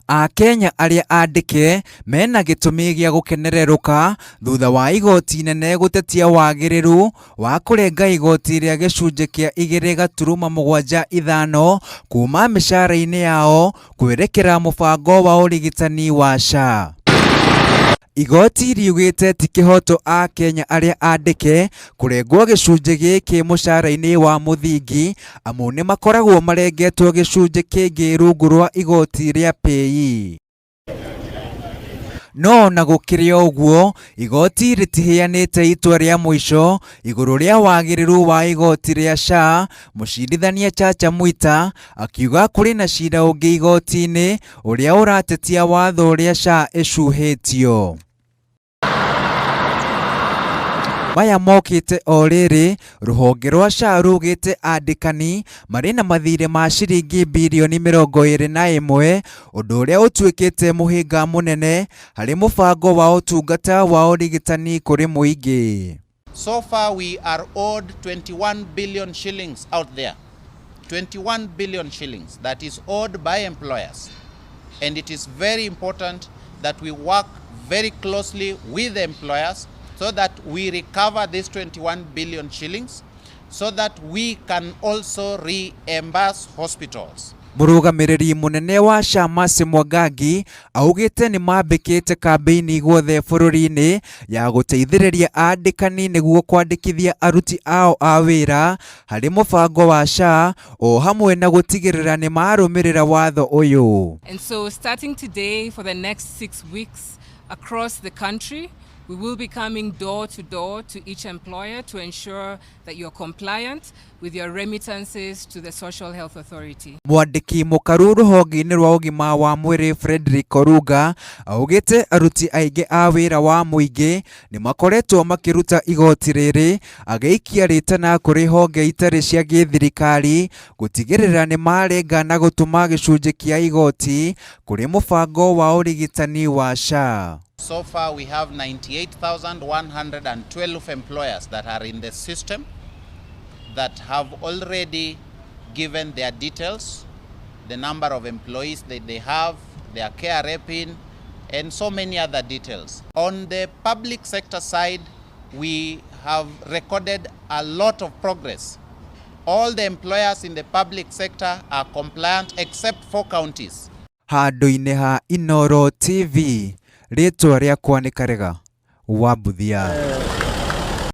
Akenya arĩa andĩke mena gĩtũmi gĩa gũkenererũka thutha wa igoti inene gũtetia wagĩrĩru wa kũrenga igoti rĩa gĩcunjĩ kĩa 2.75 kuma mĩcara-inĩ yao kwerekera mũbango wa ũrigitani wa SHA. Igoti riugĩte ti kĩhoto Akenya arĩa andĩke kũrengwo gĩcunjĩ gĩkĩ mũcara-inĩ wa mũthingi amu nĩ makoragwo marengetwo gĩcunjĩ kĩngĩ rungu rwa igoti rĩa PAYE. No ona gũkĩrĩ o ũguo, igoti rĩtiheanĩte itua rĩa mũico igũrũ rĩa wagĩrĩru wa igoti rĩa SHA, mũcirithania Chacha Mwita akiuga kũrĩ na cira ũngĩ igoti-inĩ ũrĩa ũratetia watho ũrĩa SHA ĩcuhĩtio. Maya mokĩte o rĩrĩ rũhonge rwa SHA rugĩte andĩkani marĩ na mathirĩ ma ciringi birioni 21, ũndũ ũrĩa ũtuĩkĩte mũhĩnga mũnene harĩ mũbango wa ũtungata wa ũrigitani kũrĩ mũingĩ. So far we are owed 21 billion shillings out there. 21 billion shillings that is owed by employers. And it is very important that we work very closely with the employers so that we recover this 21 billion shillings so that we can also reimburse hospitals. Mũrũgamĩrĩri mũnene wa SHA Mercy Mwangangi augĩte nĩ mambĩkĩte kambĩini guothe bũrũri-inĩ ya gũteithĩrĩria andĩkani nĩguo kwandĩkithia aruti ao a wĩra harĩ mũbango wa SHA o hamwe na gũtigĩrĩra nĩ marũmĩrĩra watho ũyũ. And so starting today for the next 6 weeks across the country, we will be coming door to door to each employer to ensure that you're compliant with your remittances to the Social Health Authority. Mwandĩki mũkaru rũhonge-inĩ rwa ũgima wa mwĩrĩ Frederick Oruga augĩte aruti aingĩ a wĩra wa mũingĩ nĩ makoretwo makĩruta igoti rĩrĩ, agĩikia rĩtana kũrĩ honge itarĩ cia gĩthirikari gũtigĩrĩra nĩ marenga na gũtũma gĩcunjĩ kĩa igoti kũrĩ mũbango wa ũrigitani wa SHA. So far, we have 98,112 employers that are in the system that have already given their details, the number of employees that they have, their KRA PIN, and so many other details. On the public sector side, we have recorded a lot of progress. All the employers in the public sector are compliant except four counties. Handũ-inĩ ha Inooro TV, rĩtwa rĩakwa nĩ Karega wa Mbuthia.